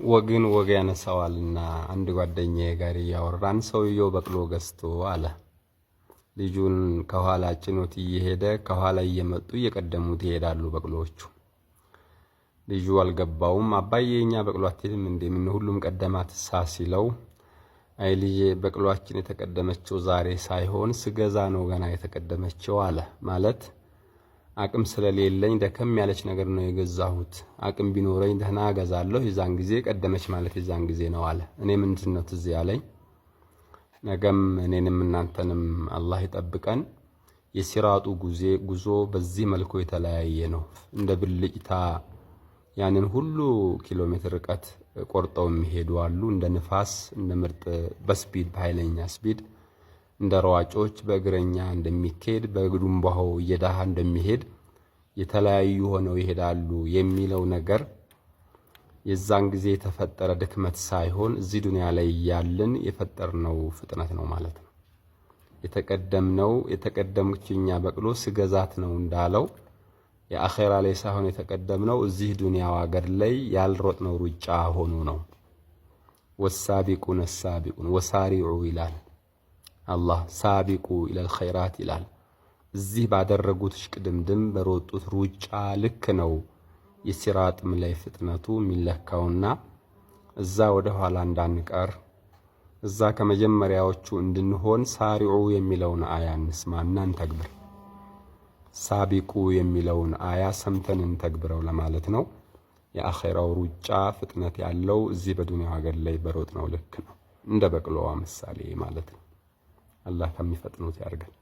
ወግን ወግ ያነሳዋልና አንድ ጓደኛዬ ጋር እያወራን ሰውየው በቅሎ ገዝቶ አለ። ልጁን ከኋላ ጭኖት እየሄደ ከኋላ እየመጡ እየቀደሙት ይሄዳሉ በቅሎዎቹ። ልጁ አልገባውም። አባዬ የኛ በቅሎ አትሄድም እንዴ? ምን ሁሉም ቀደማት ሳ ሲለው፣ አይ ልጄ፣ በቅሏችን የተቀደመችው ዛሬ ሳይሆን ስገዛ ነው ገና የተቀደመችው አለ። ማለት አቅም ስለሌለኝ ደከም ያለች ነገር ነው የገዛሁት። አቅም ቢኖረኝ ደህና እገዛለሁ። የዛን ጊዜ ቀደመች ማለት የዛን ጊዜ ነው አለ። እኔ ምንድን ነው ትዝ ያለኝ፣ ነገም እኔንም እናንተንም አላህ ይጠብቀን። የሲራጡ ጉዞ በዚህ መልኩ የተለያየ ነው። እንደ ብልጭታ ያንን ሁሉ ኪሎ ሜትር ርቀት ቆርጠው የሚሄዱ አሉ። እንደ ንፋስ፣ እንደ ምርጥ በ speed፣ በኃይለኛ speed፣ እንደ ሯጮች በእግረኛ እንደሚካሄድ፣ በግዱምባሆ እየዳሃ እንደሚሄድ የተለያዩ ሆነው ይሄዳሉ የሚለው ነገር የዛን ጊዜ የተፈጠረ ድክመት ሳይሆን እዚህ ዱንያ ላይ ያለን የፈጠርነው ፍጥነት ነው ማለት ነው። የተቀደምነው የተቀደምችኛ በቅሎ ስገዛት ነው እንዳለው የአኼራ ላይ ሳይሆን የተቀደምነው እዚህ ዱንያው አገር ላይ ያልሮጥነው ሩጫ ሆኖ ነው። والسابقون السابقون وسارعوا ይላል አላህ፣ سابقوا إلى الخيرات ይላል። እዚህ ባደረጉት እሽቅድምድም በሮጡት ሩጫ ልክ ነው የሲራጥም ላይ ፍጥነቱ የሚለካውና እዛ ወደ ኋላ እንዳንቀር፣ እዛ ከመጀመሪያዎቹ እንድንሆን سارعوا የሚለውን አያ እንስማና እንተግብር። سابقوا የሚለውን አያ ሰምተን እንተግብረው ለማለት ነው። የአኼራው ሩጫ ፍጥነት ያለው እዚህ በዱንያው ሀገር ላይ በሮጥነው ልክ ነው። እንደ በቅሎዋ ምሳሌ ማለት ነው። አላህ ከሚፈጥኑት ያርገን።